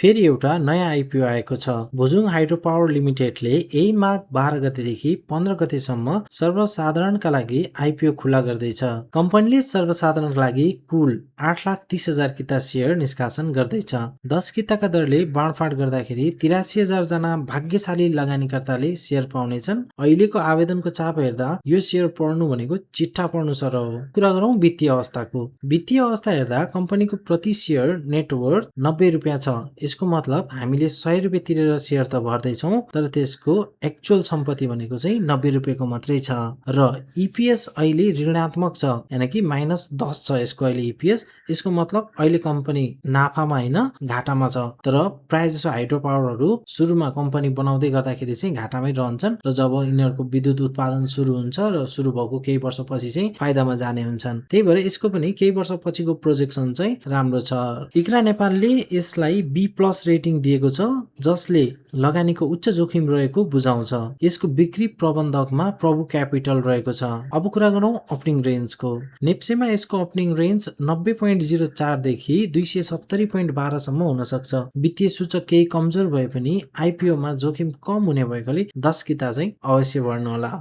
फेरि एउटा नयाँ आइपिओ आएको छ। भुजुङ हाइड्रो पावर लिमिटेडले यही माघ 12 गतेदेखि 15 गतेसम्म सर्वसाधारणका लागि आइपिओ खुला गर्दैछ। कम्पनीले सर्वसाधारणका लागि कुल 8,30,000 किता सेयर निष्कासन गर्दैछ। 10 किताका दरले बाँडफाँड गर्दाखेरि 83,000 जना भाग्यशाली लगानीकर्ताले सेयर पाउनेछन्। अहिलेको आवेदनको चाप हेर्दा यो सेयर पढ्नु भनेको चिट्ठा पढ्नु सर हो। कुरा गरौँ वित्तीय अवस्थाको। वित्तीय अवस्था हेर्दा कम्पनीको प्रति सेयर नेटवर्थ 90 रुपियाँ छ। यसको मतलब हामीले 100 रुपियाँ तिरेर सेयर त भर्दैछौँ, तर त्यसको एक्चुअल सम्पत्ति भनेको चाहिँ 90 रुपियाँको मात्रै छ। र इपिएस अहिले ऋणात्मक छ, यानि कि -10 छ यसको अहिले इपिएस। यसको मतलब अहिले कम्पनी नाफामा होइन घाटामा छ। तर प्राय जसो हाइड्रो पावरहरू सुरुमा कम्पनी बनाउँदै गर्दाखेरि चाहिँ घाटामै रहन्छन् र जब यिनीहरूको विद्युत उत्पादन सुरु हुन्छ र सुरु भएको केही वर्षपछि चाहिँ फाइदामा जाने हुन्छन्। त्यही भएर यसको पनि केही वर्षपछिको प्रोजेक्सन चाहिँ राम्रो छ। इक्रा नेपालले यसलाई B+ रेटिङ दिएको छ, जसले लगानीको उच्च जोखिम रहेको बुझाउँछ। यसको बिक्री प्रबन्धकमा प्रभु क्यापिटल रहेको छ। अब कुरा गरौँ ओपनिङ रेन्जको। नेप्सेमा यसको ओपनिङ रेन्ज 90.04 देखि 270.12 सम्म हुन सक्छ। वित्तीय सूचक केही कमजोर भए पनि आइपिओ मा जोखिम कम हुने भएकोले 10 किता चाहिँ अवश्य बढ्नु होला।